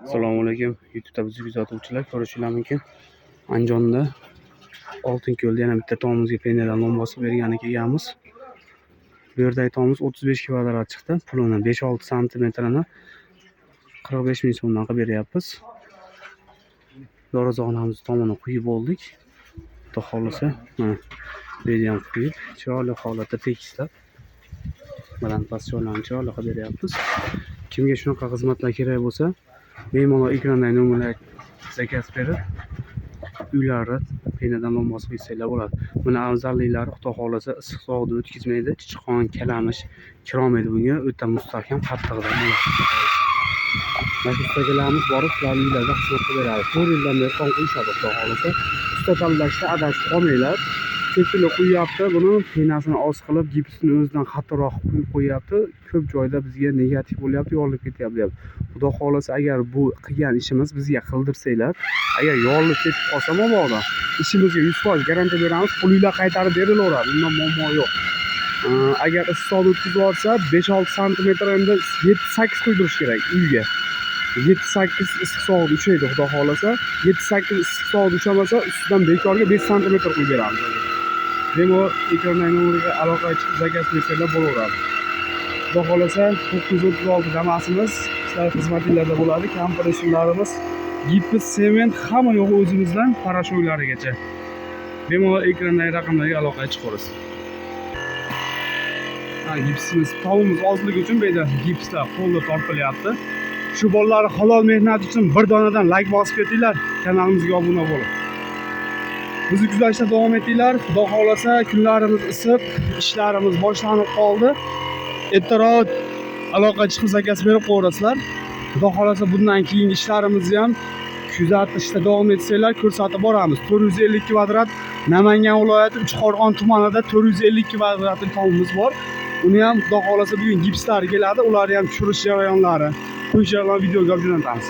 Assalomu alaykum, YouTube'da bizni kuzatuvchilar, ko'rishinglar mumkin. Andijonda, Oltinko'lda yana bitta tomimizga пена dan lom bosib bergani kelganmiz. Bu yerdagi tomimiz 35 kvadrat chiqdi. Pulini 5-6 santimetrini 45 ming so'mdan qilib beryapmiz. Darvozaxonamiz tomini quyib oldik. Xudo xohlasa, mana bu yerni ham quyib, chiroyli holatda tekislab, baland past joylarni chiroyli qilib beryapmiz. Kimga shunaqa xizmatlar kerak bo'lsa, bemalol ekrandagi nomerlarga заказ berib, uylarni пена dan lom bosib yetsanglar bo'ladi. Buni afzalliklari, Xudo xohlasa, issiq sovuqni o'tkazmaydi, chichqon, kalamush kirolmaydi bunga, o'ta mustahkam, qattiqdan bo'ladi. Mana shu ustalarimiz borib sizlarni uylarga xizmat qilib beradi. 4 yildan beri tom quyishadi, Xudo xohlasa. Usta tanlashda adashib qolmanglar. Ko'pchilik quyyapti, buni пена sini oz qilib, gipsini o'zidan qattiqroq quyib qo'yyapti. Ko'p joyda bizga negativ bo'lyapti, yorilib ketyapti deyapti. Xudo xohlasa, agar bu qilgan ishimiz bizga qildirsanglar, agar yorilib ketib qolsa mabodo, ishimizga 100% garantiya beramiz, pulinglar qaytarib berilaveradi. Undan muammo yo'q. Agar issiqni o'tkazib yuborsa, 5-6 santimetr, endi 7-8 quydirish kerak uyga. 7-8 issiq sovuqni uchaydi, Xudo xohlasa. 7-8 issiq sovuqni uchamasa, ustidan bekorga 5 santimetr quyib beramiz. Bemalol ekrandagi nomerga aloqaga chiqib, заказ bersanglar bo'laveradi. Xudo xohlasa, 936 Damasimiz sizlar xizmatinglarda bo'ladi. Kompressorlarimiz, gips, sement, hamma yo'g'i o'zimizdan, порошок larigacha. Bemalol ekrandagi raqamlarga aloqaga chiqaverasiz. Ha, gipsimiz, tomimiz ozligi uchun bu yerda gipslar qo'lda tortilyapti. Shu bolalar halol mehnati uchun bir donadan layk bosib ketinglar, kanalimizga obuna bo'lib. Bizni kuzatishda davom etinglar. Xudo xohlasa, kunlarimiz isib, ishlarimiz boshlanib qoldi. Ertaroq aloqa chiqib, заказ berib qo'yaverasizlar. Xudo xohlasa, bundan keyingi ishlarimizni ham kuzatishda davom etsanglar, ko'rsatib boramiz. 450 kvadrat, Namangan viloyati Uchqo'rg'on tumanida 450 kvadratli tomimiz bor. Uni ham, Xudo xohlasa, bugun gipslari keladi, ularni ham tushirish jarayonlari, qo'yish jarayonlarini videoga olib jo'natamiz.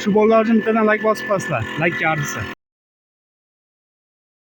Shu bolalar uchun bittadan layk bosib qo'yasizlar. Laykka arzisa.